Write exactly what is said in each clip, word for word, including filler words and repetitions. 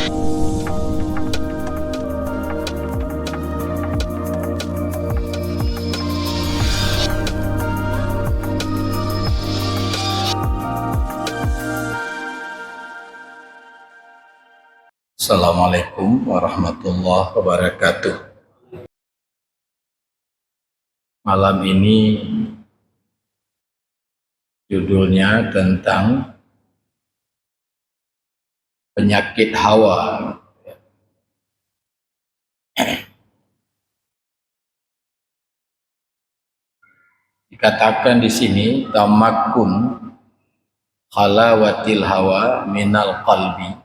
Assalamualaikum warahmatullahi wabarakatuh. Malam ini judulnya tentang penyakit hawa. Dikatakan di sini, tamakkun halawatil hawa minal qalbi.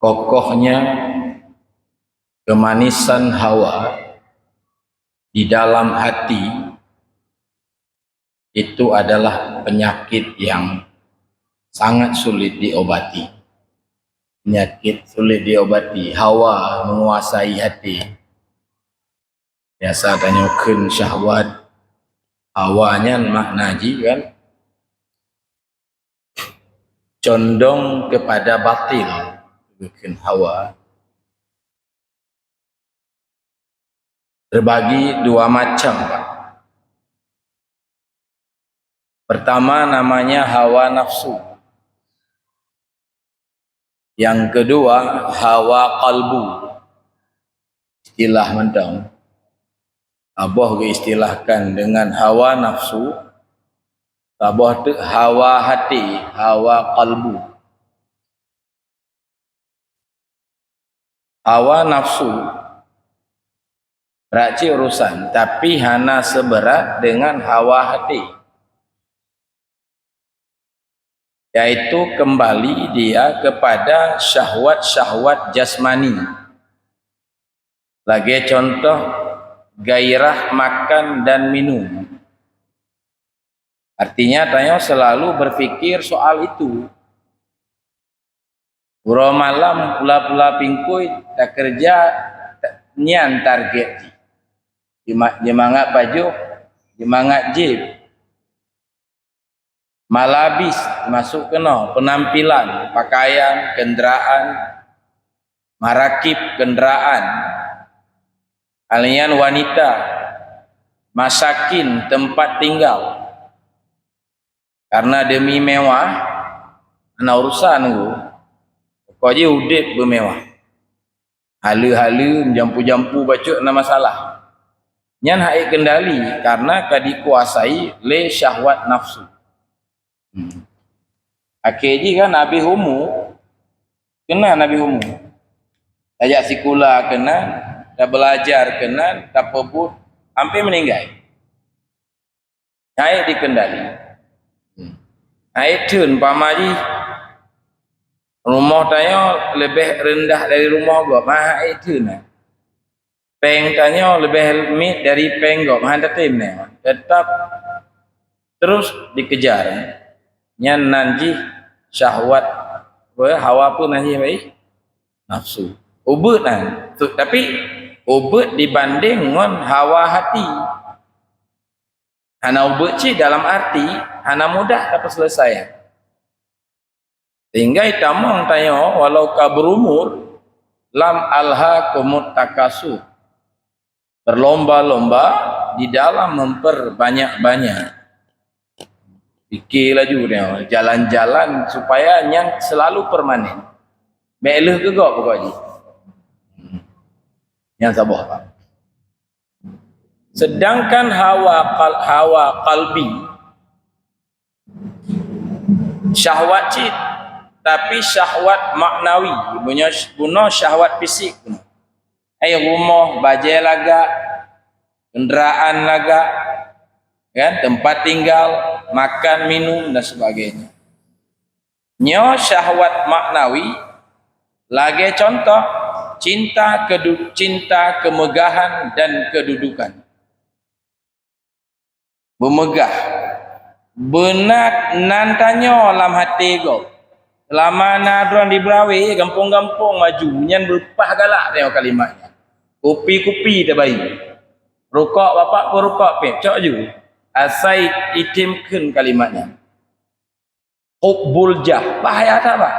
Kokohnya kemanisan hawa di dalam hati itu adalah penyakit yang sangat sulit diobati. Penyakit sulit diobati, hawa menguasai hati. Biasa tanyoe kheun syahwat, hawa nyan makna jih kan condong kepada batil, kheun hawa. Terbagi dua macam, Pak. Pertama namanya hawa nafsu. Yang kedua hawa qalbu. Istilah mantong. Saboh geuistilahkan dengan hawa nafsu, saboh teuk hawa hati, hawa qalbu. Hawa nafsu brat cit urusan, tapi hana seberat dengan hawa hati, yaitu kembali dia kepada syahwat-syahwat jasmani. Lagée contoh, gairah makan dan minum. Artinya, tanyoe selalu berpikir soal itu. Uroe malam pula-pula pingkui takeureuja, nyan target jih. Jeumangat pajoh, jeumangat jép, malabis, masuk keunoe, penampilan, pakaian, kendaraan, marakib, kendaraan, alèh nyan wanita, masakin, tempat tinggal. Karena demi mewah, hana urusan ngon, pokok jih udép beumewah. Haleue-haleue, meujampu-jampu bacut hana masalah. Nyan hana kendali karena ka dikuasai lé syahwat nafsu. Hmm. Akhé jih kan habéh umu, keunan habéh umu. Tajak sikula keunan, tabeulajar keunan, tapeubuet, hampé meuninggai. Hana dikendali. Hana theun, umpama jih rumoh tanyoe leubeh reundah dari rumoh gob, hana theun. Péng tanyoe leubeh miet dari péng gob, hana tatem nyan. Teutap terus dikejar. Nyan nan jih syahwat, hawa peue nan jih, baik? Nafsu. Ubeut nan. Tu, tapi ubeut dibandeng ngon hawa hati. Hana ubeut cit dalam arti hana mudah tapeuseuleusoe. Sehingga itamong tanyoe walau ka beurumur, lam alhakumut takasur. Berlomba-lomba di dalam memperbanyak-banyak. Pikir laju dia, jalan-jalan supaya nyan selalu permanen. Bék lheueh geugok pokok jih. Nyan saboh, Pak. Sedangkan hawa qal-, hawa qalbi, syahwat cit, tapi syahwat maknawi, bunoe, bunoe syahwat fisik bunoe. Ai rumoh, bajée lagak, kendaraan lagak, kan, tempat tinggal, makan, minum dan sebagainya. Nyoe syahwat maknawi, lagée contoh, cinta kedu-, cinta kemegahan dan kedudukan. Beumeugah. Beuna nan tanyoe lam até gob. Seulama na droe di Brawé, gampông-gampông maju, nyan beupah galak tanyoe kalimat nyan. Kupi-kupi tabayeue. Rukok bapak pun rukok péng, cok ju. Asai item kheun kalimat nyan. Hubbul jah. Bahaya that, Pak.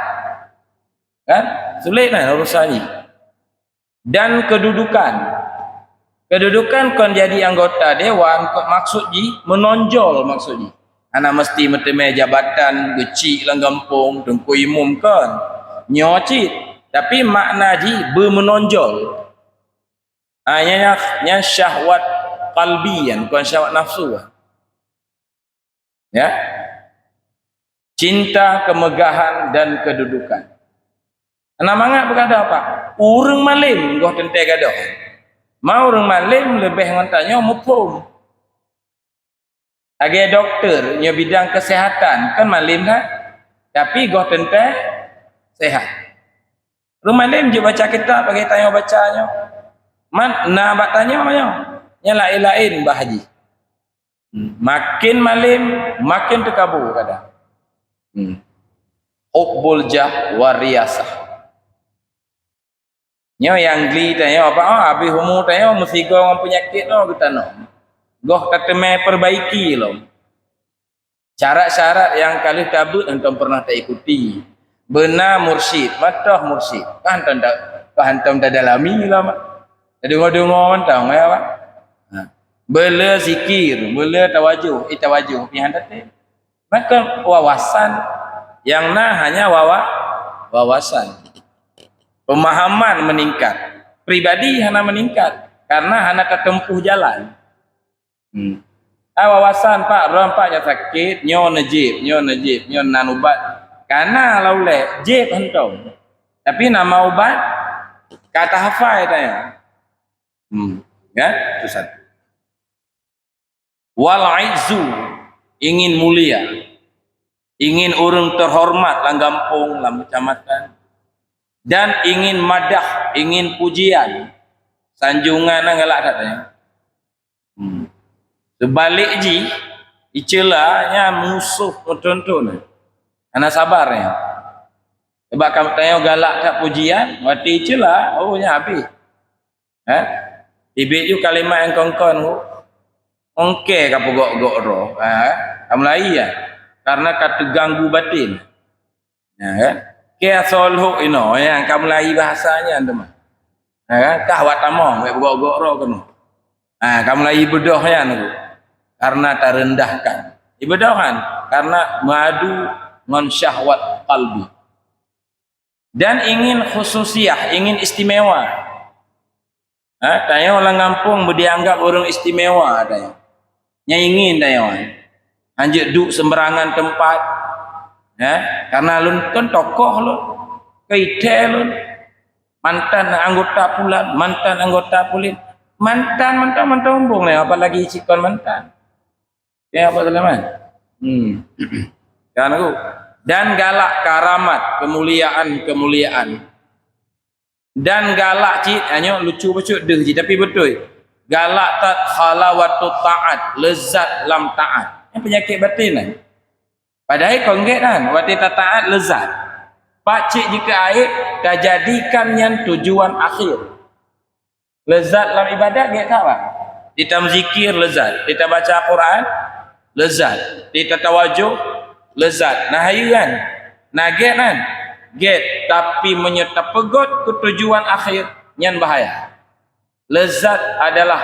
Kan? Sulet nah urusan jih. Dan kedudukan. Kedudukan kon jadi anggota dewan, kon maksud jih menonjol maksud jih. Hana mesti meuteumé jabatan geuchik lam gampông, teungku imum kon. Nyoe cit, tapi makna jih beumeunonjol. Ha, nyan, nyan syahwat qalbi nyan, kon syahwat nafsu. Ya. Cinta kemegahan dan kedudukan. Hana mangat beugadoh, Pak. Ureuëng malém goh teuntée gadoh. Ma ureuëng malém leubeh ngon tanyoe muphom. Lagée dokto nyoe bidang kesehatan, kan malém that, tapi goh teuntée sehat. Ureuëng malém jeuet baca kitab lagée tanyoe baca nyoe. Man na bak tanyoe nyoe, nyang laén-laén bah jih. Hmm. Makin malém, makin teukabu kadang. Hmm. Hubbul jah wa riyasah. Nyoe nyang gli tanyoe apa? Oh, habéh umu tanyoe meusigoe ngon peunyakét nyoe geutanoh. Goh tateumé perbaiki lom. Syarat-syarat nyang ka lheueh tabeuet hantom pernah taikuti. Beuna mursyid, mantong mursyid. Kan hantom ta-, kan hantom tadalami lom. Tadeungoe-deungoe mantong, ya, Pak? Ha. Beule zikir, beule tawajoh, eh, tawajoh, pih han tatem. Maka wawasan nyang na hanya wawa-, wawasan. Pemahaman meningkat. Pribadi hana meningkat karena hana tatempuh jalan. Hmm. Ah, wawasan, Pak, droe, Pak, nyang sakét, nyoe neujieb, nyoe neujieb, nyoe nan ubat. Kana lam ulée, jieb hantom. Tapi nama ubat ka tahafai tanyoe. Hmm, ya, itu satu. Wal izzu, ingin mulia, ingin ureuëng terhormat lam gampông, lam kecamatan, dan ingin madah, ingin pujian, sanjungan nyang galak that nyan. Hmm. Seubalek jih, iceula nyan musoh meuthon-thon. Hana sabar nyan. Sebab kamoe tanyoe galak that pujian, watée iceula, oh, nyan habéh. Ha? Teubiet ju kalimat nyang kon-kon tu. Ongke ka peugok-gok droe. Ha? Ka mulai ya. Karena ka teuganggu batin. Ya, kan? Ke asal hok inoe, ya, ka mulai bahasa nyan teuma. Ya, kan? Kah awak tamong, wek peugok-gok droe keunoe. Ha, ka mulai ibeudôh nyan tu. Karena tarendahkan. Ibeudôh kan? Karena meuadu ngon syahwat qalbi. Dan ingin khususiah, ingin istimewa. Ha, tanyoe lam gampông beudianggap ureuëng istimewa tanyoe. Nyang ingin tanyoe. Hanjeuet duek sembarangan teumpat. Ha, karena lôn kan tokoh lôn. Keudéh lôn. Mantan anggota pulan, mantan anggota pulan. Mantan, mantan, mantan sombong lé, apalagi sikon mantan. Ya, Pak Sulaiman. Hmm. Kan aku. Dan galak karamat, kemuliaan-kemuliaan. Dan galak cit, hanyoe lucu bacut deuh jih, tapi beutôi. Galak that halawatut taat, lezat lam taat. Nyan peunyakét batin nyan. Padahai kon gét nyan, watée tataat lezat. Pak cit jikeu aib, tajadikan nyan tujuan akhir. Lezat lam ibadat gét that, Pak. Di tamzikir lezat, di tabaca Quran lezat, di tatawajoh lezat. Nah, hayeue kan? Nah, gét kan? Gét, tapi meunyoe tapeugot keu tujuan akhir, nyan bahaya. Lezat adalah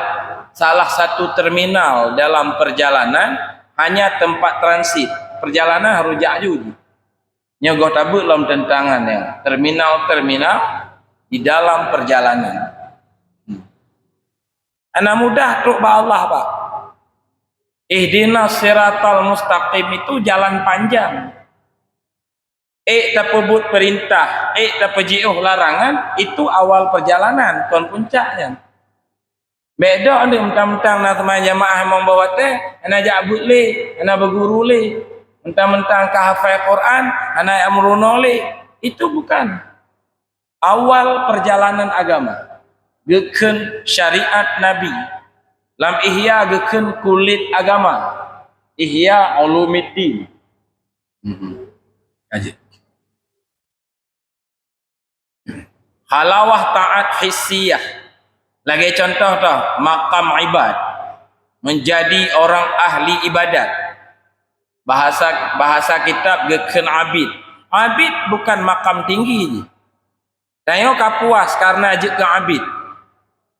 salah satu terminal dalam perjalanan, hanya tempat transit. Perjalanan harôh jak aju. Nyoe goh tabeuet lom teuntangan nyan, terminal-terminal di dalam perjalanan. Hmm. Hana mudah trok bak Allah, Pak. Ihdinas siratal mustaqim itu jalan panjang. Ék tapeubuet peurintah, ék tapeujiôh larangan, itu awal perjalanan, kon puncak nyan. Bék dok aneuëk mentang-mentang na seumayang jamaah limong boh watée, hana jak beuet lé, hana beuguru lé. Mentang-mentang ka hafai Quran, hana jak meurunoe lé. Itu bukan awal perjalanan agama. Geukheun syariat Nabi. Lam Ihya geukheun kulét agama. Ihya Ulumuddin. Mhm. Lanjut. Halawah taat hissiyah. Lagée contoh toh, makam ibad. Menjadi orang ahli ibadat. Bahasa, bahasa kitab geukheun abid. Abid bukan makam tinggi jih. Tanyoe ka puas karena jeuet keu abid.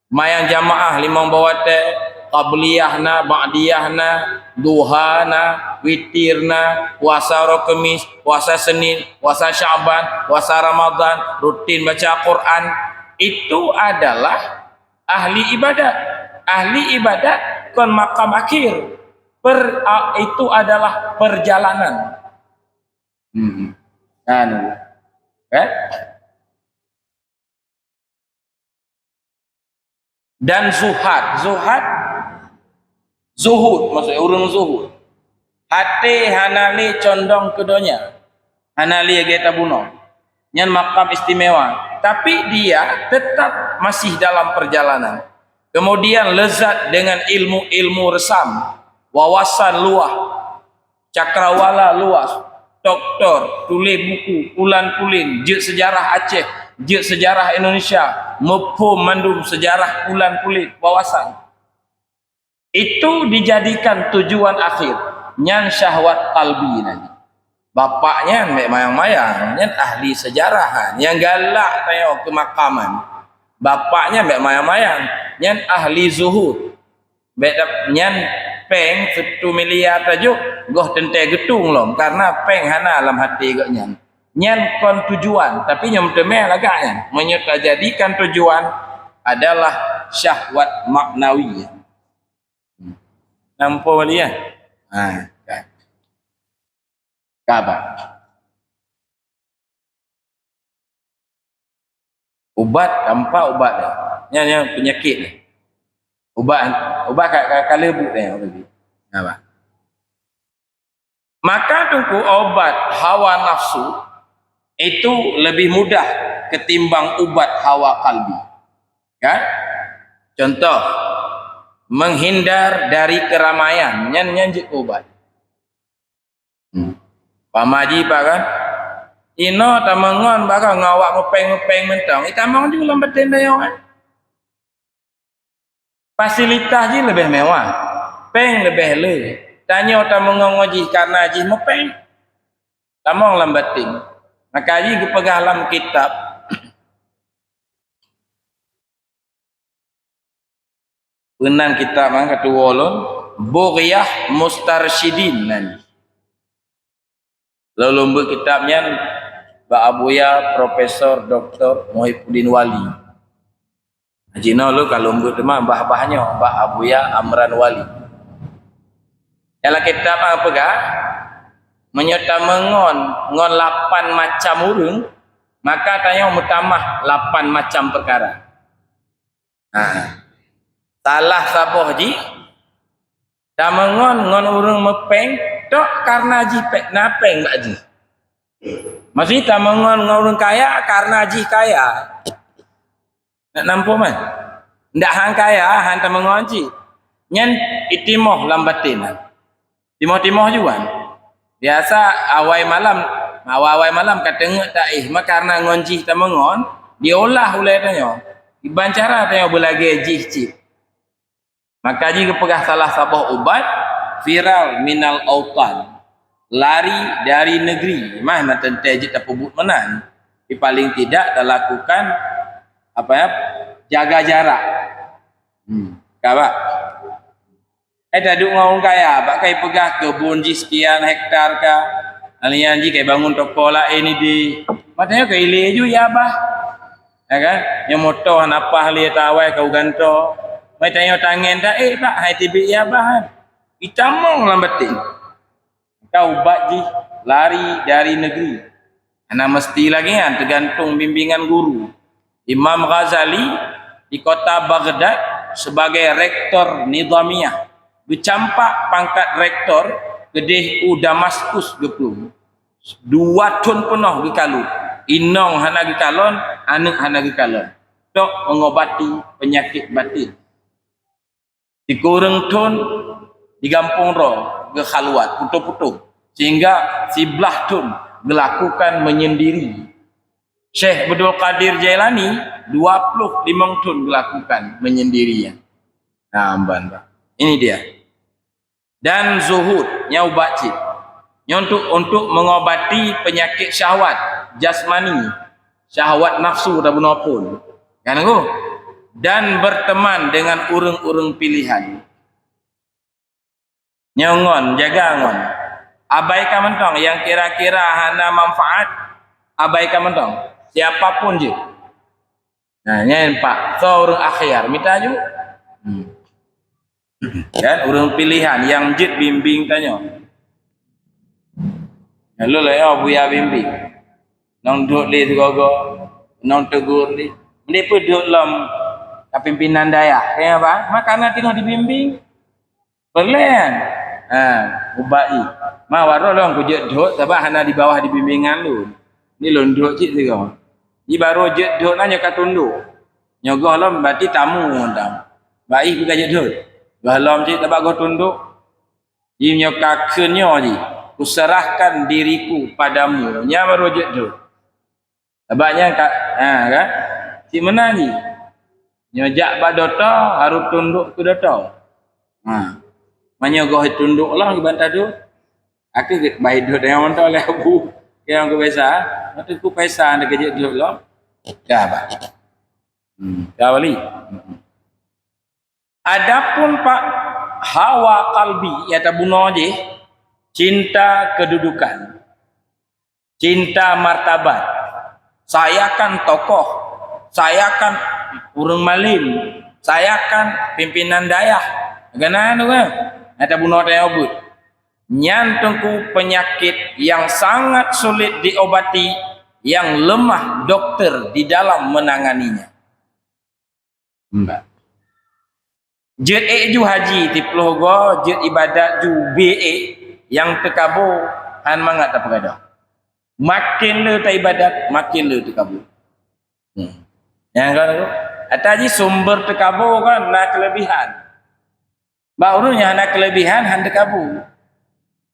Mayang jamaah limong boh watée, qabliyah na, ba'diyah na, duha na, witir na, puasa uroe Kemis, puasa Senin, puasa Sya'ban, puasa Ramadan, rutin baca Quran. Itu adalah ahli ibadat. Ahli ibadat kon makam akhir. Per-, a-, itu adalah perjalanan. Hmm. Anu. Eh? Dan zuhad. Zuhad, zuhud, maksudnya ureuëng zuhud. Até hana lé condong keu donya. Hana lé lagée tabunoe. Nyan makam istimewa. Tapi dia tetap masih dalam perjalanan. Kemudian lezat dengan ilmu-ilmu resam, wawasan luas, cakrawala luas, doktor, tuléh buku, pulan-pulin, jeuet seujarah Aceh, jeuet seujarah Indonesia, muphom mandum seujarah pulan-pulin, wawasan. Itu dijadikan tujuan akhir, nyan syahwat qalbi nyan. Bapak nyan bék mayang-mayang, nyan ahli seujarah, nyang galak tanyoe keumakaman. Bapak nyan bék mayang-mayang, nyan ahli zuhud. Bék dap-, nyan péng siplôh miliar tajok, goh teuntée geutung lom, karena péng hana lam até gobnyan. Nyan kon tujuan, tapi nyang meuteumé lagak nyan. Meunyoe tajadikan tujuan adalah syahwat maknawi. Nampak dia? Ha, ka. Ka ba. Ubat, tampak ubat dia. Nyan, nyan penyakit ni. Ubat, ubat ka, ka, ka leubuk dia. Ka ba. Maka teungku, obat hawa nafsu itu lebih mudah ketimbang ubat hawa kalbi. Kan? Contoh, menghindar dari keramaian, nyan, nyan jeuet ubat. Hmm. Pamaji pak kan? Inoe tameungon barang ngon awak meupéng-meupéng mantong, itamong ju lam baten tanyoe kan? Fasilitas jih leubeh mewah, péng leubeh le. Tanyoe tameungon ngon jih karena jih meupéng. Tamong lam batin. Maka jih geupeugah lam kitab, peunan kitab nyan ka tuwoe lôn, Bughyah Mustarsyidin nan. Lôn beuet kitab nyan bak Abuya Profesor Doktor Muhibuddin Wali. Jinoe lôn ka lôn beuet teuma bah-bah nyoe bak Abuya Amran Wali. Dalam kitab nyan peugah, meunyoe tameungon ngon lapan macam ureuëng, maka tanyoe meutamah lapan macam peukara. Ha. Salah saboh jih, tameungon ngon ureuëng meupéng tok karena jih pék, na péng bak jih. Maksudnya tameungon ngon ureuëng kaya karena jih kaya. Nak nampak man? Ndak han kaya, han tameungon cit. Nyan itimoh lam batin. Timoh-timoh juan. Biasa awai malam, awai-awai malam ka teungeut taéh, ma karena ngon jih tameungon, diolah ulée tanyoe. Iban cara tanyoe beulagée jih cit. Maka jih geupeugah salah saboh ubat, firar minal autan. Lari dari negeri. Mah mantong teuh jeuet tapeubuet meunan. Tapi paling tidak talakukan, apa ya, jaga jarak. Hmm. Ka ba? Eh, taduek ngon ureuëng kaya, bak kai peugah keubon jih sekian hektar ka. Nyan jih kai bangun toko laén idéh. Matanyoe kai ilée ju ya bah. Ya kan? Nyang moto hana paih lé tawai ka uganto. Mai tanyoe tangen dak ék bak hai tibik ya bah. Itamong lam batin. Ka ubat jih lari dari negeri. Hana meusti lagée nyan, teugantung bimbingan guru. Imam Ghazali di kota Baghdad sebagai rektor Nizamiyah, geucampak pangkat rektor keudeh u Damaskus geuplueng. Dua thon peunoh geukalon. Inong hana geukalon, aneuëk hana geukalon. Tok mengobati penyakit batin. Sikureueng thon di gampông droe geukhaluwat putôh-putôh, sehingga siblaih thon geulakukan menyendiri. Syekh Abdul Qadir Jailani dua ploh limong thon geulakukan menyendiri. Nah, amban, bah. Ini dia. Dan zuhud, nyan ubat cit. Nyan untuk, untuk mengobati penyakit syahwat jasmani. Syahwat nafsu tabunoe phon. Kan, Teungku? Dan berteman dengan ureuëng-ureuëng pilihan. Nyoe ngon, jaga ngon. Abaikan mantong nyang kira-kira hana manfaat, abaikan mantong. Siapa pun jih. Nah, nyan empat. Soe ureuëng akhiar, mita ju. Hmm. Kan, ureuëng pilihan nyang jeuet bimbing tanyoe. Lalu lah ya, buya bimbing. Nong duek lé sigoe-goe, nong tegur lé. Mending peuduek lom ka pimpinan dayah. Kaya apa? Makana teungoh dibimbing. Peureulée nyan. Ha, ubak i. Ma, waroe lôn kujeuet duek sabab hana di bawah di bimbingan lôn. Ni lôn duek cit sigoe. Di baru jeuet duek na nyoe ka tundok. Nyoe goh lom berarti tamu ngon tamu. Bak i pih ka jeuet duek. Goh lom cit sabab goh tundok. Di nyoe ka kheun nyoe jih, "Kuserahkan diriku padamu." Nyan baru jeuet duek. Sabab nyan ka, ha, kan? Cit meunan jih. Nyoe jak bak doto, harôh tundok keu doto. Ha. Meunyoe goh tundok lah keu bantadu. Aku bayi duek dengan mantong lé abu. Keu nyang keu pesa, mata ku pesa nak kejeuet duek lom. Ka bah. Hmm, ka wali. Hmm. Adapun pak hawa kalbi, ya tabunoe jih, cinta kedudukan, cinta martabat, saya kan tokoh, saya kan ureuëng malem, saya kan pimpinan dayah. Gana tu kan? Ya tabunoe tayong buet. Nyan Teungku penyakit yang sangat sulit diobati, yang lemah dokter di dalam menanganinya. Mbak. Jeuet ék ju haji siploh goe, jeuet ibadat ju bie ék, nyang teukabo han mangat tapeugadôh. Makin le taibadat, makin le teukabo. Hmm. Nyang kan tu, ata jih sumber teukabo kan na kelebihan. Bak ureuëng nyang hana keulebihan, han teukabo.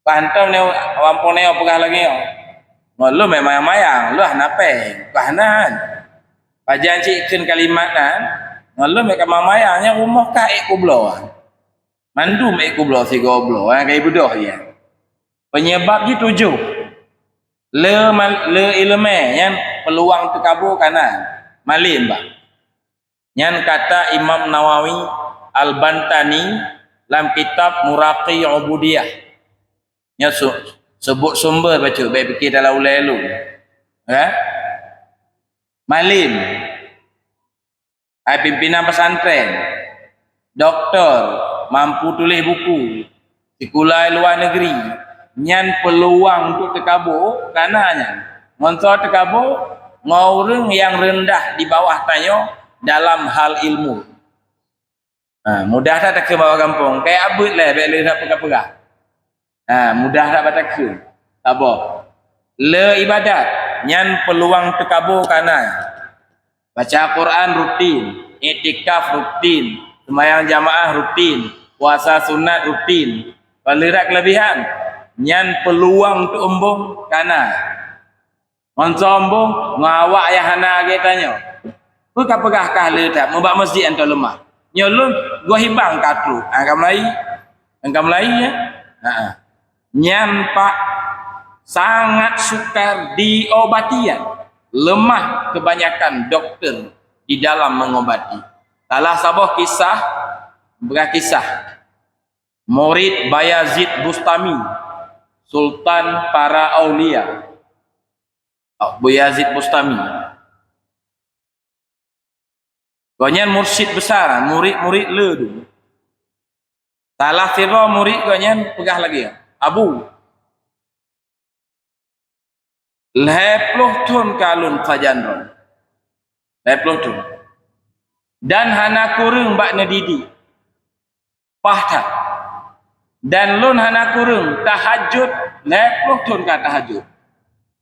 Pahantom nyoe, awak amphon nyoe peugah lagée nyoe, "Ngon lôn memang mayang, lôn hana péng." Bah nan. Pajan cit kheun kalimat nan, "Ngon lôn memang mayang, nyang rumoh kah ék kubloe." Mandum ék kubloe sigoe bloe, ha, ka ibeudoh nyan. Penyebab jih tujoh. Le mal-, le iéleumé nyan peuluang teukabo ka na. Malem, bah. Nyan kata Imam Nawawi Al-Bantani lam kitab Muraqi Ubudiyah. Nyan su-, seubut sumber bacut, bék pike dalam ulée lôn. Ya? Malem. Hai pimpinan pesantren, doktor, mampu tuléh buku, sikula luwa negeri, nyan peuluang untuk teukabo ka na nyan. Ngon soe teukabo? Ngon ureuëng nyang reundah di bawah tanyoe dalam hal ilmu. Ha, mudah that takheun bak gampông. Kaya abeuet lé, bék lé that peugah-peugah. Ha, mudah that bak takheun. Saboh. Le ibadat, nyan peuluang teukabo ka na. Baca Quran rutin, iktikaf rutin, sembahyang jamaah rutin, puasa sunat rutin. Kon le that kelebihan, nyan peuluang untuk eumbong ka na. Ngon sombong, ngon awak nyang hana lagée tanyoe. Peu ka peugah kah le that, meubak masjid antoe leumah. Nyoe lôn goh hibang ka trok. Ha, ka mulai. Ka mulai, ya? Ha. Nyan pak sangat sukar diobati, ya. Lemah kebanyakan dokter di dalam mengobati. Salah saboh kisah, peugah kisah. Murid Bayazid Bustami, Sultan para aulia. Abu Yazid Bustami. Gobnyan mursyid besar, murid-murid le dum. Salah sidroe murid gobnyan peugah lagée, "Abu, lhée ploh thon ka lôn sajan droe. Lhée ploh thon. Dan hana kureueng bak neudidik." Paih that. Dan lôn hana kureueng tahajud, lhée ploh thon ka tahajud.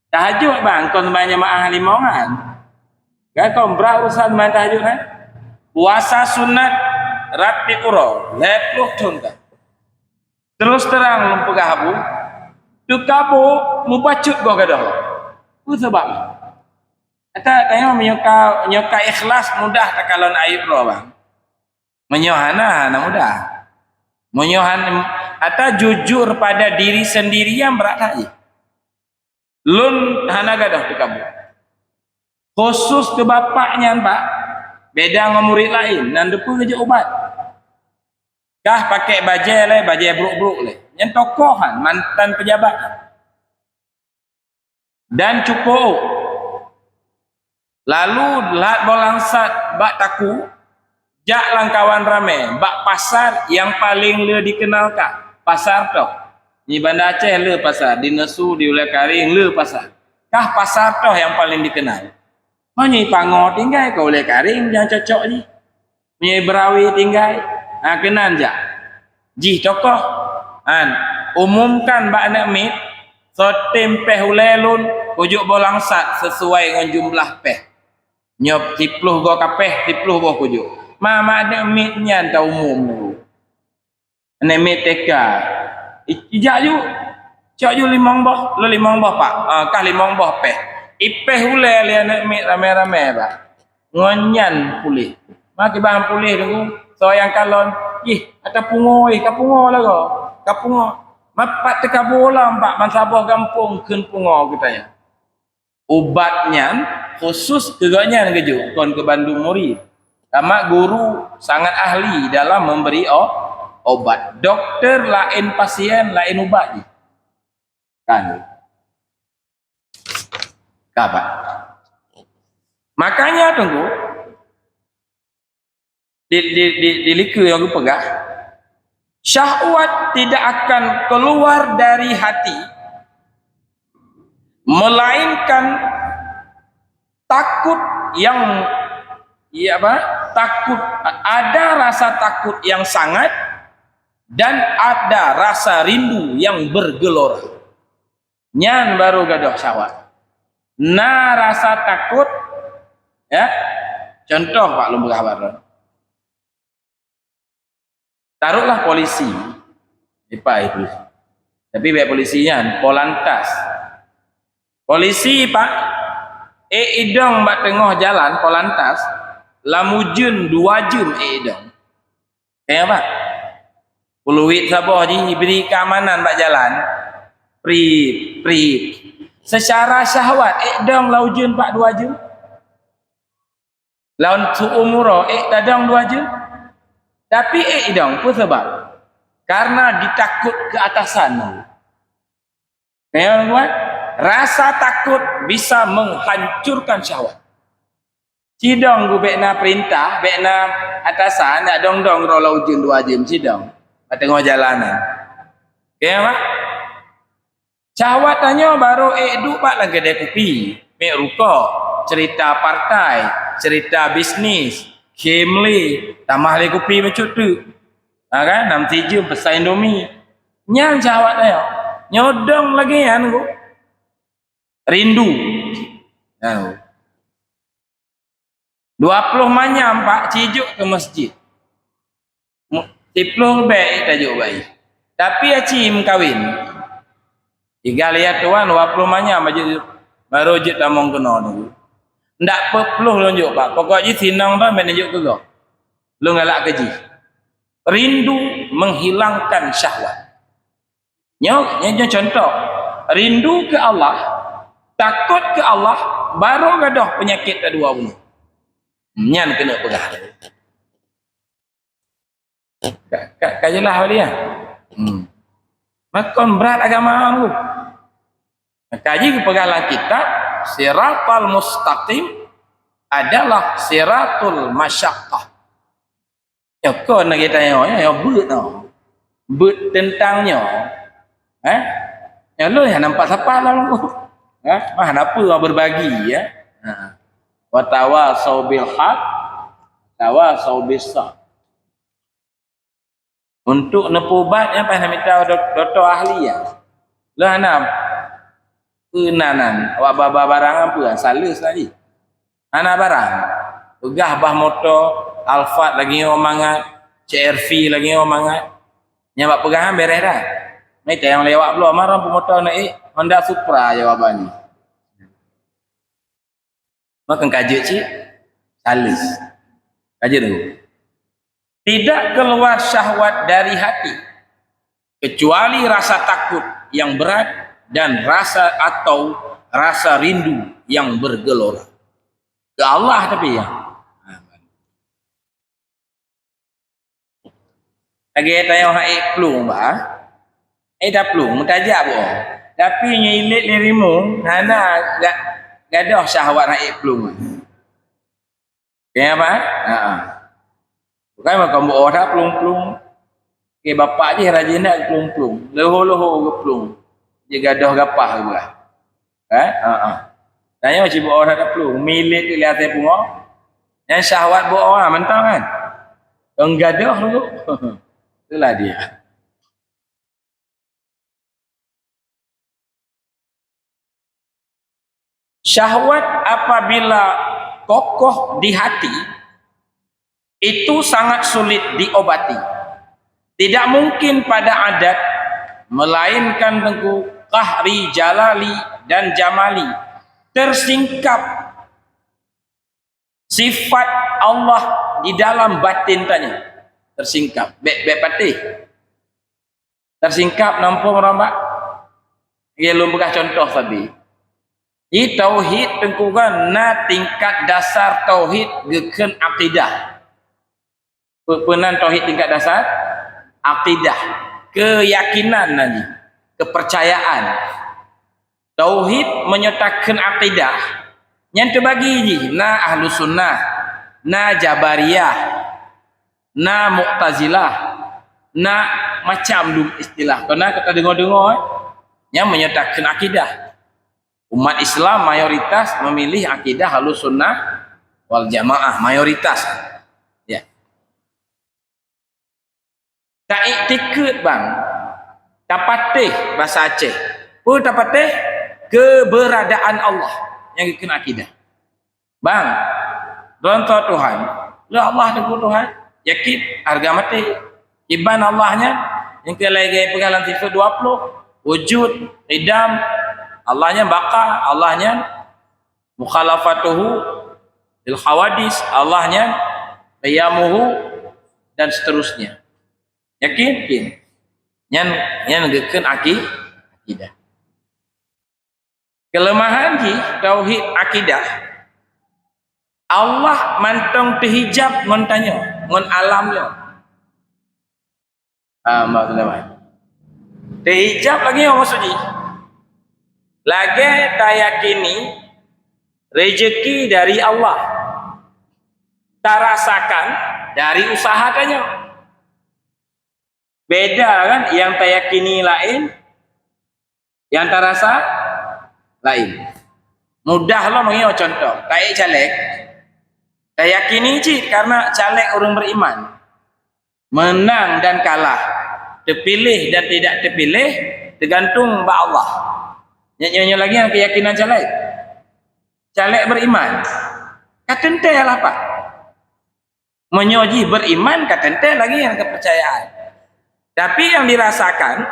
Tahajud bang, kon sembahyang jamaah limong kan. Kan kon brat urusan sembahyang tahajud kan. Puasa sunat rab tiep uroe, lhée ploh thon ka. Terus terang lôn peugah Abu, teukabo mubacut goh gadôh. Peue sabab? Ata tanyoe meunyoe ka, meunyoe ka ikhlas mudah takalon ayeb droe bang. Meunyoe hana, hana mudah. Meunyoe han-, ata jujur pada diri sendiri nyang brat that jih. Lôn hana gadôh teukabo. Khusus keu bapak nyan, Pak, beda ngon murit laén, nan teupeue geujok ubat. Kah pakai bajée lé, bajée brok-brok lé. Nyan tokoh han, mantan pejabat. Dan cupo. Lalu lat boh langsat bak taku, jak lam kawan ramé, bak pasar nyang paleng le dikenal kah. Pasar toh. Di Banda Aceh le pasar, di Nesu, di Ulée Karing le pasar. Kah pasar toh nyang paleng dikenal. Meunyoe pangoe tinggai, ka Ulée Karing nyang cocok jih. Meunyoe Beurawe tinggai, ha, keunan jak. Jih tokoh, han, umumkan bak aneuk miet, soe tem péh ulée lôn, kujok boh langsat sesuai ngon jumlah péh. Nyoe siploh goe kapéh, siploh boh kujok. Ma, ma aneuk miet nyan ta umum tu. Aneuk miet T K. I-, ijak ju. Cok ju limong boh, le limong boh, Pak. Ah, kah limong boh péh. Ipéh ulée lé aneuk miet ramé-ramé, Pak. Ngon nyan puléh. Ma kiban puléh Teungku, soe nyang kalon, "Ih, ata pungoe, ih, ka pungoe lagoe. Ka pungoe." Ma pat teuka boh lam, Pak, ban saboh gampông kheun pungoe geutanyoe. Ubat nyan khusus keu gobnyan geujok, kon keu bandum murit. Karena guru sangat ahli dalam memberi o-, obat. Doktor laén pasien, laén ubat jih. Kan? Ka, Pak. Makanya, Teungku, di, di, di, di likeu nyang geupeugah, syahwat tidak akan keluar dari hati, melainkan takut yang, ya apa? Takut, ada rasa takut yang sangat dan ada rasa rindu yang bergelora. Nyan baru gadôh syahwat. Na rasa takot, ya. Contoh, Pak, lôn peugah bak droe. Taruhlah polisi. Ipai polisi. Tapi bèk polisi nyan, polantas. Polisi, Pak, ék idong bak teungoh jalan polantas, lam ujeuen dua jeuem ék idong. Teuka, Pak. Peuluwit saboh jih bri keamanan bak jalan. Prit, prit. Secara syahwat, ék dong lam ujeuen, Pak, dua jeuem. Lam su'um uroe, ék tadong dua jeuem. Tapi ék idong, peue sabab? Karena ditakot keu atasan. Nyan, Tuan, rasa takot bisa menghancurkan syahwat. Cidong gu bèk na peurintah, bèk na atasan, nak dong-dong droe lam ujeuen dua jeuem cidong. Bak teungoh jalan nyan. Oke, Mak? Syahwat tanyoe barô ék duek bak lam keudè kupi, mè rukok, cerita partai, cerita bisnis, game lé, tamah lé kupi meucut teuk. Ha kan? Nam sijeuem peusan Indomie. Nyan syahwat tanyoe. Nyoe dong lagèe nyan, Teungku. Rindu. Nyan. Dua ploh manyam, Pak, ci jok keu masjid. Mu-, siploh ribèe tajok bak ie. Tapi aci meukawen. Iga lihat tuan, dua ploh manyam baju, barô jeuet tamong keunoe Teungku. Ndak peuet ploh lôn jok, Pak. Pokok jih sinong droe meuneuk jok keu gob. Lôn galak keu jih. Rindu menghilangkan syahwat. Nyoe, nyoe, nyoe contoh. Rindu keu Allah, takot keu Allah, barô gadôh peunyakét tadua bunoe. Nyan keuneuk peugah. Ka, ka, ka jeulaih awak dia? Hmm. Makon brat agama awak tu. Maka jih geupeugah lam kitab, siratal mustaqim adalah siratul masyaqqah. Nyoe kon lagèe tanyoe, nyoe beuet nyoe. Beuet teuntang nyoe. Eh? Nyoe lôn hana nampak sapa lom. Eh? Mah hana peue berbagi, ya. Ha. Wa tawasau bil haq, tawasau bis sabr. Untuk neupeubat nyan payah neumita dok-, dokto ahli nyan. Lôn hana peunanan, awak ba-ba barang peue, saleus lagi. Hana barang. Peugah bah moto Alphard lagèe nyoe mangat, C R V lagèe nyoe mangat. Nyang bak peugahan bereh dah. Mita nyang lewat bloe marang peumoto na ék Honda Supra jawaban nyoe. Makon ka jeuet cit, saleus. Ka jeuet dulu. Tidak keluar syahwat dari hati, kecuali rasa takut yang berat dan rasa atau rasa rindu yang bergelora. Keu Allah tapi, ya. Lagèe tanyoe han ék plueng, bah. Eh, taplueng, meutajak buoh. Tapi nyoe ilét lé rimueng, hana ga-, gadôh syahwat han ék plueng. Keu apa? Ha. Bukan makam buoh that plueng-plueng. Keu bapak jih rajin that plueng-plueng. Leuho-leuho geuplueng. Jigadôh gapah geuh. Eh? Ha, ha. Tanyoe cit buoh that plueng, milet lé até pungo. Nyan syahwat buoh mantong kan? Dong gadôh dulu. Itulah dia. Syahwat apabila kokoh di hati, itu sangat sulit diobati. Tidak mungkin pada adat, melainkan Teungku, qahri jalali dan jamali, tersingkap sifat Allah di dalam batin tanyoe. Tersingkap. Bèk, bèk patéh. Tersingkap nampung rambak. Lôn peugah contoh sabe. Di tauhid Teungku kan na tingkat dasar tauhid geukheun akidah. Pe-, peunan tauhid tingkat dasar? Akidah, keuyakinan nan jih, kepercayaan. Tauhid meunyoe takheun akidah, nyan teubagi jih, na Ahlus Sunnah, na Jabariyah, na Mu'tazilah, na macam lom istilah. Keu na ka tadeungoe-deungoe, eh? Nyan meunyoe takheun akidah. Umat Islam mayoritas memilih akidah Ahlus Sunnah wal Jamaah, mayoritas. Ya. Taiktikeuet, bang. Tapatéh, basa Aceh. Peue tapatéh? Keberadaan Allah nyang geukheun akidah. Bang, droeneuh Tuhan, le Allah Teungku Tuhan. Yakin, hareuga maté. Kiban Allah nyan, nyang keu lagèe peugah lam sifeut dua ploh, wujud, qidam, Allah nyan baqa, Allah nyan mukhalafatuhu lil hawadis, Allah nyan qiyamuhu, dan seterusnya. Yakin? Yakin. Nyan, nyan geukheun aki-, akidah. Keuleumahan jih tauhid akidah, Allah mantong teuhijab ngon tanyoe, ngon alam nyoe. Ah, Mak Sulaiman. Teuhijab lagèe nyoe maksud jih. Lagèe tayakini rezeki dari Allah. Tarasakan dari usaha tanyoe. Beda kan, nyang tayakini laén, nyang tarasa laén. Mudah lom ngieng contoh, taék caleg, tayakini cit karena caleg ureuëng beriman. Menang dan kalah, terpilih dan tidak terpilih, tergantung bak Allah. Nyoe, nyoe, nyoe lagèe nyan keyakinan caleg. Caleg beriman, ka teuntèe lah, Pak. Meunyoe jih beriman, ka teuntèe lagèe nyan kepercayaan. Tapi nyang dirasakan,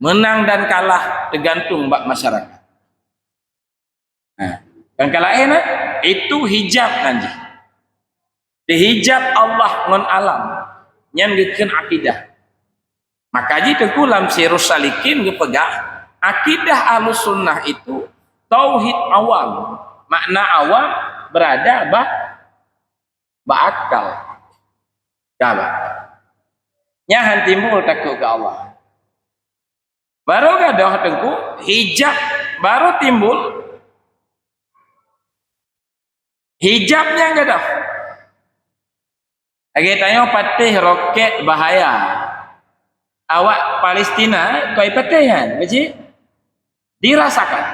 menang dan kalah tergantung bak masyarakat. Nah, nyang ka laén, eh, itu hijab nan jih. Dihijab Allah ngon alam. Nyan geukheun akidah. Maka jih Teungku lam Sirus Salikin geupeugah, akidah Ahlus Sunnah itu tauhid awam. Makna awam berada bak bak akal. Ka bah. Nyan han timbul takot keu Allah. Barô gadôh Teungku, hijab barô timbul. Hijab nyan gadôh. Lagèe tanyoe patéh rokét bahaya. Awak Palestina koi patéh nyan, beujih? Dirasakan.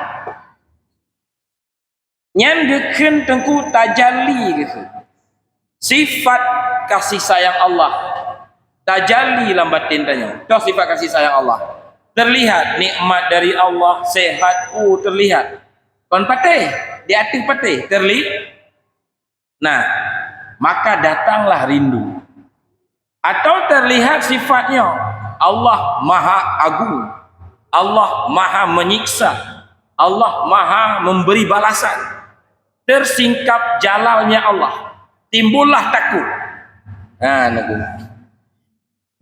Nyan geukheun Teungku tajalli geukheun. Sifat kasih sayang Allah tajalli lam batin tanyoe. Toh sifat kasih sayang Allah. Terlihat nikmat dari Allah, sehat, oh, terlihat. Kon patéh, di ateueh patéh, terli-, nah, maka datanglah rindu. Atau terlihat sifatnya, Allah Maha Agung, Allah Maha Menyiksa, Allah Maha Memberi balasan. Tersingkap jalalnya Allah, timbullah takut. Ha, nunggu.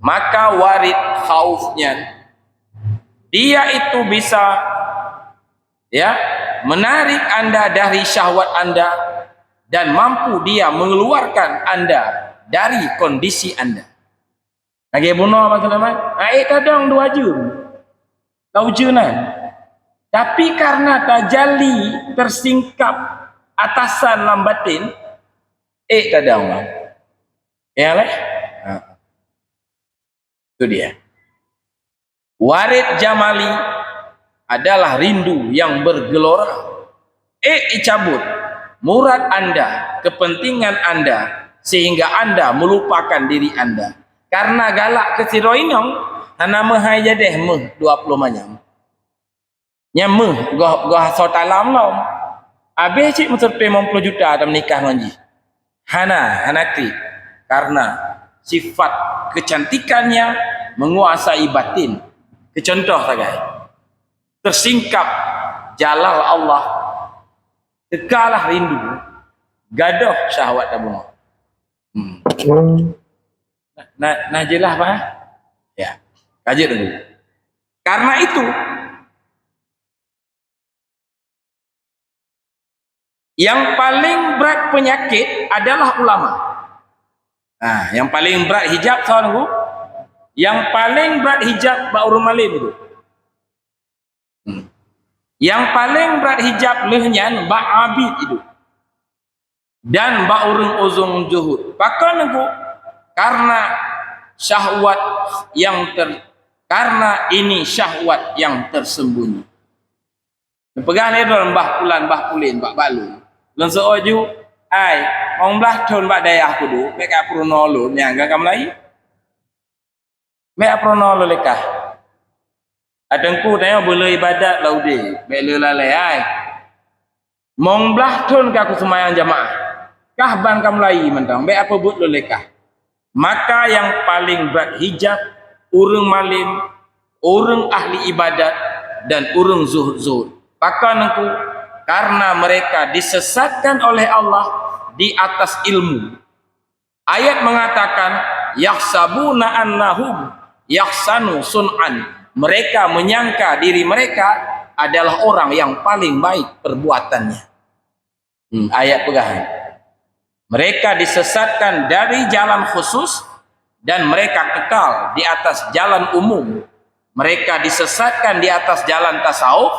Maka warid khauf nyan, dia itu bisa, ya, menarik anda dari syahwat anda, dan mampu Dia mengeluarkan anda dari kondisi anda. Lagèe bunoe, Abang Sulaiman, ék tadong dua jeuem. Lau jeuem nyan. Tapi karena tajalli tersingkap atasan lam batin, ék tadong, Bang. Ya leh? Ha. Itu dia. Warid jamali adalah rindu yang bergelora. Ék dicabut murad anda, kepentingan anda, sehingga anda melupakan diri anda. Karena galak keu sidroe inong, hana meuhai jadeh méuh dua ploh manyam. Nyan méuh goh, goh asoe talam lom. Abéh cit meuseureuté limong ploh juta tameunikah ngon jih. Hana, hana klik. Karena sifat kecantikannya menguasai batin. Keu cuntoh sagai, tersingkap jalal Allah, teukalah rindu, gadôh syahwat tabunoe. Hmm. Na, na, na jeulaih, Pak? Ya. Ka jeuet dulu. Karena itu, yang paling berat penyakit adalah ulama. Nah, yang paling berat hijab, soe nunggu? Yang paling berat hijab bak ureueng malém itu. Hmm. Yang paling berat hijab lheueh nyan bak abid itu. Dan bak ureueng ujong zuhud. Pakon nunggu? Karena syahwat yang ter-, karena ini syahwat yang tersembunyi. Neupeugah lé droe Mbah Pulan, Mbah Pulen bak, bak lôn. Lôn seuôt ju, "Ai, limong blaih thon bak dayah kuduek, bèk kapeurunoe lôn nyang ka Meulayu. Bèk kapeurunoe lôn lé kah. Ai Teungku, tanyoe beu le ibadat lam udeb, bèk le lalai, ai. Limong blaih thon ka kuseumayang jamaah. Kah ban ka Meulayu mantong, bèk kapeubuet lôn lé kah." Maka yang paling berat hijab ureueng malém, ureueng ahli ibadat, dan ureueng zuhud-zuhud. Pakon nunggu? Karena mereka disesatkan oleh Allah di atas ilmu. Ayat mengatakan, "Yahsabuna annahum yahsanu sun'an." Mereka menyangka diri mereka adalah orang yang paling baik perbuatannya. Hmm, ayat peugah. Mereka disesatkan dari jalan khusus dan mereka kekal di atas jalan umum. Mereka disesatkan di atas jalan tasawuf,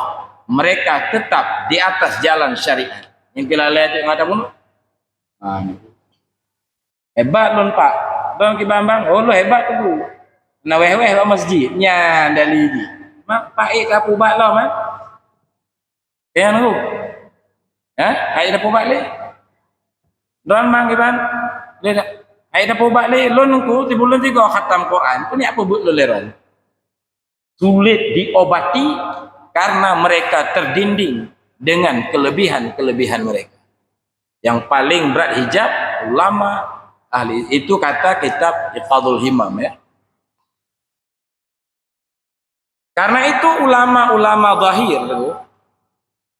mereka tetap di atas jalan syariat. Nyang keu lalai tu nyang ada bunoe. Ha. Hebat lôn, Pak. Lôn kiban bang, oh, lôn hebat tu. Na wéh-wéh bak masjid. Nyan dari di. Mak, Pak ék ka peubat lom, eh? Ya, nunggu. Ha? Hai dah peubat lé? Droen mang kiban? Lé dah. Hai dah peubat lé? Lôn nunggu, tibu lôn tiga khatam Quran. Peue ni apa buet lôn lé droen? Sulit diobati karena mereka terdinding dengan kelebihan-kelebihan mereka. Yang paling berat hijab ulama ahli, itu kata kitab Iqadul Himam, ya. Karena itu ulama-ulama zahir tu,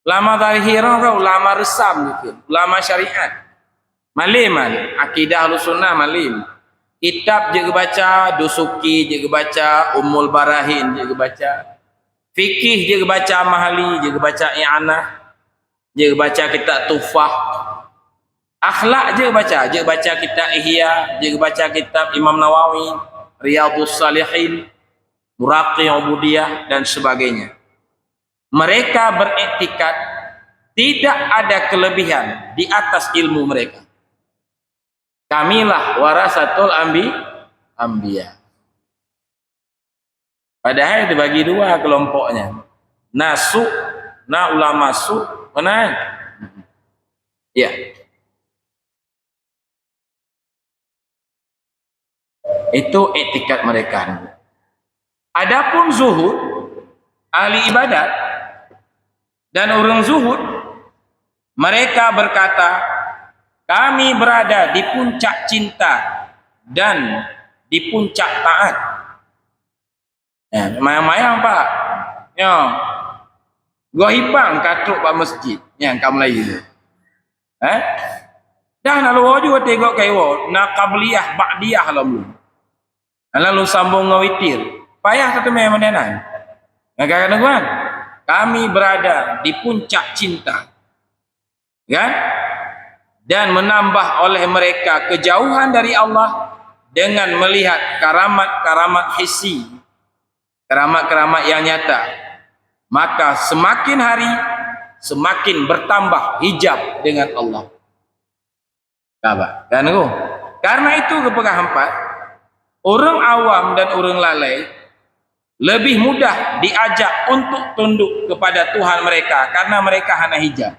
ulama zahir tu kan ulama resam gitu, ulama syariat. Malém kan, akidah Ahlussunnah malém. Kitab jeuet geubaca, Dusuki jeuet geubaca, Ummul Barahin jeuet geubaca. Fikih jeuet geubaca, Mahali jeuet geubaca, I'anah jeuet geubaca, kitab Tuhfah. Akhlak jeuet baca, jeuet baca kitab Ihya, jeuet baca kitab Imam Nawawi, Riyadhus Shalihin, Muraqi Ubudiyah, dan sebagainya. Mereka beriktikad tidak ada kelebihan di atas ilmu mereka. Kamilah warasatul ambi-, anbiya. Padahai dibagi dua kelompoknya. Na su, na ulama su, mana? Ya. Itu iktikad mereka. Adapun zuhud, ahli ibadat, dan orang zuhud, mereka berkata, "Kami berada di puncak cinta dan di puncak taat." Ya, mayang-mayang, Pak. Ya. Goh hibang ka trok bak masjid nyang ka Meulayu. Eh? Dah na luwa ju watèe gok kaiwo, na qabliyah, ba'diyah lom lom. Lalu sambung ngon witir. Payah tateumé mandé nan. Ngon kata-kata, "Kami berada di puncak cinta." Kan? dan menambah oleh mereka kejauhan dari Allah dengan melihat karamat-karamat hissi, keramat-keramat yang nyata, maka semakin hari semakin bertambah hijab dengan Allah. Ka ba? Kan tu? Karena itu, geupeugah empat, ureuëng awam dan ureuëng lalai lebih mudah diajak untuk tunduk kepada Tuhan mereka karena mereka hana hijab.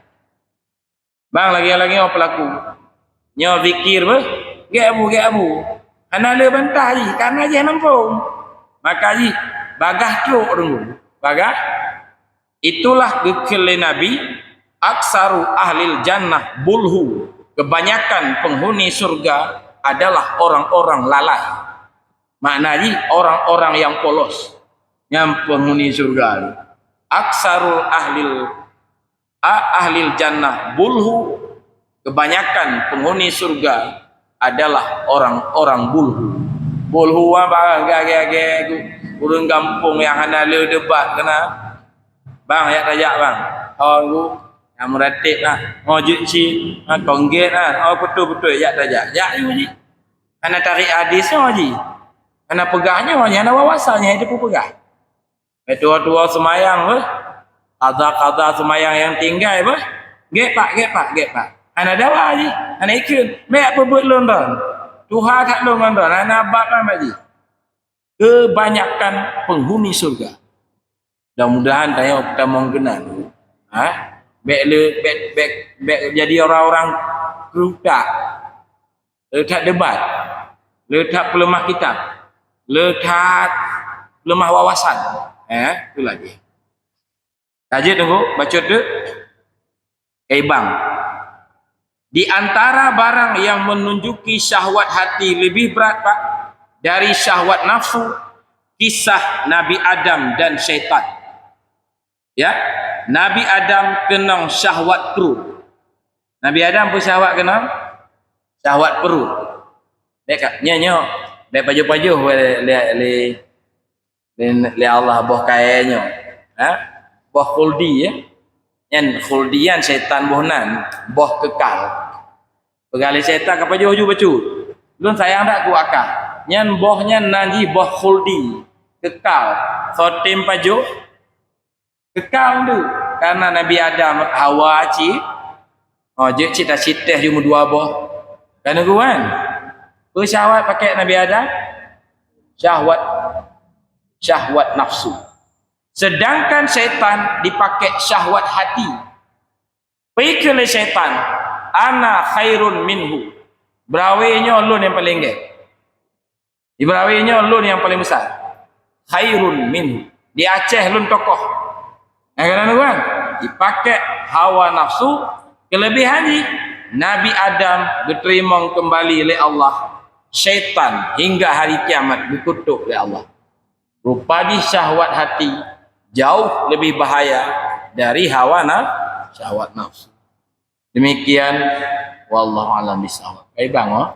Bang, lagée-lagée nyoe peulaku. Nyoe zikir beh, gét abu, gét abu. Hana le bantah jih, karena jih hana muphom. Maka jih bagah trok deungon. Bagah. Itulah geukheun lé Nabi, "Aksaru ahlil jannah bulhu." Kebanyakan penghuni surga adalah orang-orang lalai. Makna jih orang-orang yang polos. Nyan penghuni surga tu. Aksarul ahlil a-, ahlil jannah bulhu, kebanyakan penghuni surga adalah orang-orang bulhu. Bulhu apa? Agak-agak ureuëng gampông nyang hana le debat kena. Bang, jak tajak, bang. Oh, guru, nyang meuratéb lah. Oh, jeuet cit. Ha, konggét lah. Oh, beutôi-beutôi, jak tajak. Jak yu jih. Hana tarék hadis nyoe jih. Hana peugah nyoe jih, hana wawasan nyoe jih, hana peugah. Meutuwa-tuwa seumayang beh. Qadha-qadha seumayang nyang tinggai beh. Gét pak, gét pak, gét pak. Hana dawa jih, hana ikheun. Bék peubeuet lôn droen. Tuha that lôn ngon droen, hana bab amat jih. Kebanyakan penghuni surga. Mudah-mudahan tanyoe tamong keunan. Ha? Bék le, bék, bék, bék jadi orang-orang keutak. Le that debat. Le that peuleumah kitab. Le that peuleumah wawasan. Eh, tu lagi. Tajeuet tunggu, bacut tu. Kaibang. Di antara barang yang menunjuki syahwat hati lebih berat, Pak, dari syahwat nafsu, kisah Nabi Adam dan syaitan. Ya, Nabi Adam keunong syahwat pruet. Nabi Adam peue syahwat keunong? Syahwat pruet. Bék ka, nyoe, nyoe, bék pajoh-pajoh lé, lé, lé, lé Allah boh kayée nyoe. Ha? Boh khuldi, ya. Nyan khuldi nyan syaitan boh nan, boh kekal. Peugah lé syaitan ka pajoh ju bacut. Lôn sayang that keu akah. Nyan boh nyan nan jih boh khuldi, kekal. Soe tem pajoh? Kekal tu. Karena Nabi Adam, Hawa cit. Oh, jeuet cit tacitéh ju meudua boh. Kan geuwan? Peue syahwat pakai Nabi Adam? Syahwat, syahwat nafsu. Sedangkan syaitan dipakai syahwat hati. Peue kheun lé syaitan, "Ana khairun minhu." Beurawe nyoe lôn nyang paleng gét. Ibrawi nyoe lôn nyang paleng besar. Khairun minhu. Di Aceh lôn tokoh. Nah, keunan kan? Dipakai hawa nafsu, kelebihan jih, Nabi Adam geuteurimong kembali lé Allah, syaitan hingga hari kiamat geukutok lé Allah. Rupa jih syahwat hati jauh lebih bahaya dari hawa naf-, syahwat nafsu. Demikian, wallahu a'lam bishawab. Baik, bang, oh.